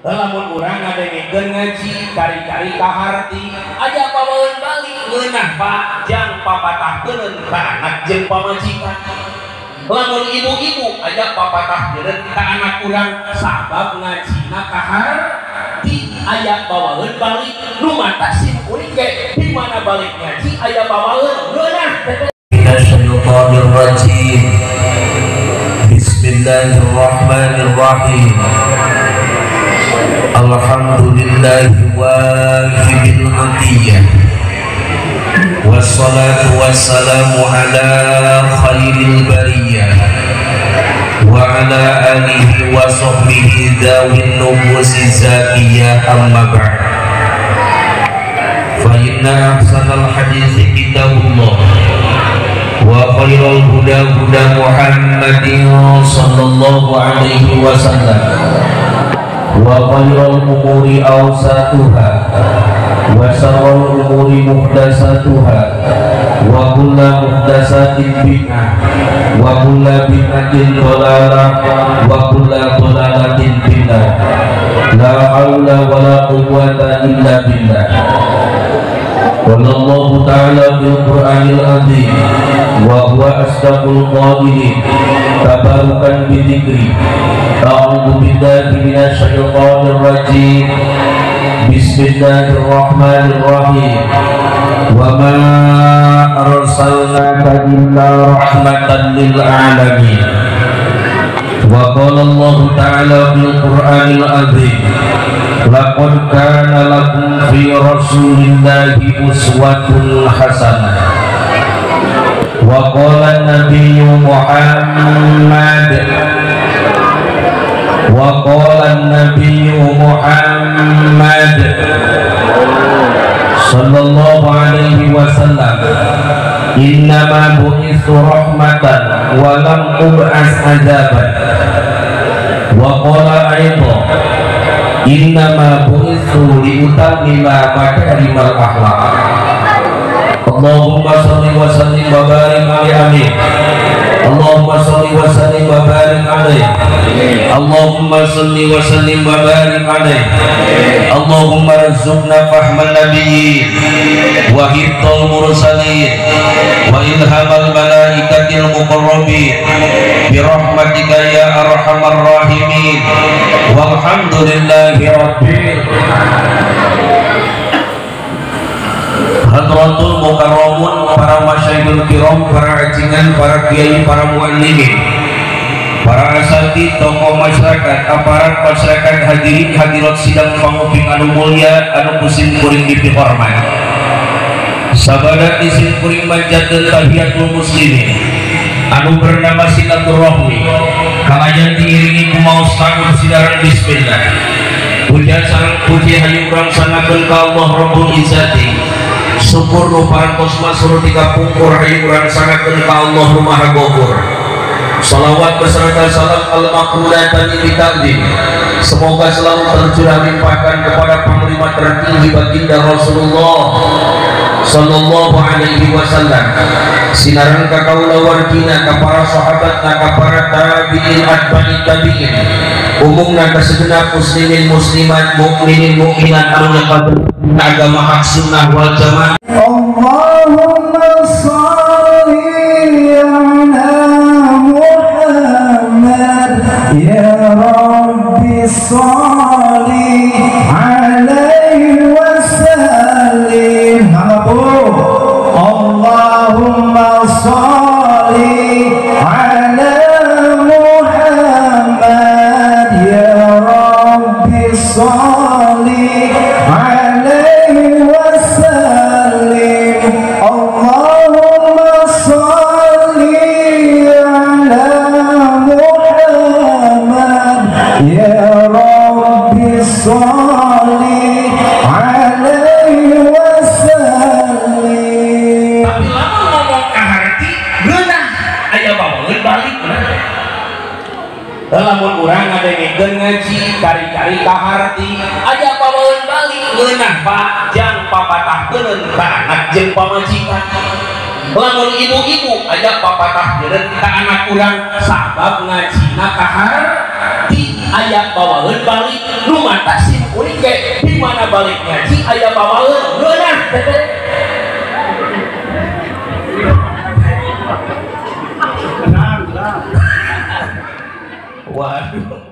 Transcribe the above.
Lamun urang ngadengkeun ngaji kari-kari kaharti aya bawaeun balik ngeunah Pak jang papatahkeun ka anak jeung pamajikan. Lamun ibu-ibu aya papatahkeun ka anak urang sabab ngajina kaharti aya bawaeun balik nu mata sim kuring ge di mana balik ngaji aya bawaeun ngeunah. Minasyaitonirrajim. Bismillahirrahmanirrahim. Alhamdulillahi wahibil atiyah. Wassalatu wassalamu ala khairil bariyah wa ala alihi wa sahbihi dzawin nufusi zakiyah, amma ba'd. Fa inna ahsanal hadithi kitabullah wa khairul huda huda Muhammadin sallallahu alaihi wasallam wa khairul umuri awsatuha wa syarrul umuri muhdatsatuha wa kullu muhdatsatin bid'ah wa kullu bid'atin dhalalah wa kullu dhalalatin finnar. La haula wa la quwwata illa billah. Wallahu ta'ala bil Qur'anil azim wa huwa asdaqul qailin tabarukan bi dzikri. A'udzu billahi minasy syaithanir rajim. Bismillahirrahmanirrahim. Wa ma arsalnaka illa rahmatan lil alamin. Wa qala Allah ta'ala fil Qur'anil azim, laqad kana lakum fi rasulillahi uswatun hasanah. Wa qala an-nabiyyu Muhammad wa qala an-nabiyyu Muhammad sallallahu alaihi wasallam, innama bu'itsu rahmatan wa lam ub'as azaban. Wa qala aidan, innama bu'itsu liutammima makarimal akhlaq. Allahumma shalli wa sallim wa barik alaihi amin. Allahumma shalli wa sallim wa barik alaihi. Allahumma shalli wa sallim wa barik alaihi. Allahumma rzuqna fahman nabiyyin wa hifdzal mursalin wa ilhamal malaikatil muqarrabin bi rahmatika ya arhamar rahimin. Walhamdulillahi rabbil Hadratul mukarramun, para masyayikhul kiram, para acingan, para kiai, para muallimin, para asatid, tokoh masyarakat, aparat masyarakat, hadirin hadirat sidang panguping anu mulia anu kusim kuring dipihormat. Sabada isim kuring manjatkeun tahiyatul muslimin anu bernama silaturahmi kalayan diiringi ku maos tangun sidaran bismillah. Puja sareng puji hayu urang sangakeun ka Allah Rabbul Izzati. Syukur nu parantos masuk di kapungkur hayu urang sangakeun ka Allah nu Maha Gofur. Salawat beserta salam al-maqulatan li taqdim semoga selalu tercurah limpahkan kepada panglima tertinggi baginda Rasulullah sallallahu alaihi wasallam, sinaran ka kaula wargina, ka para sahabatna, ka para tabi'in atba'i tabi'in, umumna ka segenap muslimin muslimat, mukminin mukminat anu agama hak sunnah wal jamaah. Allahumma shalli ala Muhammad ya Rabbi shalli alaihi wasallim. Allahumma shalli ala Muhammad ya Rabbi shalli alaihi wasallim. Allahumma shalli ala Muhammad ya Rabbi shalli alaihi wasallim. Tapi lamun ngomong kaharti geunah aya bawaeun balik. Lamun urang ngadengkeun ngaji kari-kari kaharti aya bawaeun balik ngeunah Pak jang papatahkeun ka anak jeung pamajikan. Lamun ibu-ibu aya papatahkeun ka anak urang sabab ngajina kaharti aya bawaeun balik nu mata sim kuring ge di mana balik ngaji aya bawaeun ngeunah teh. Waduh.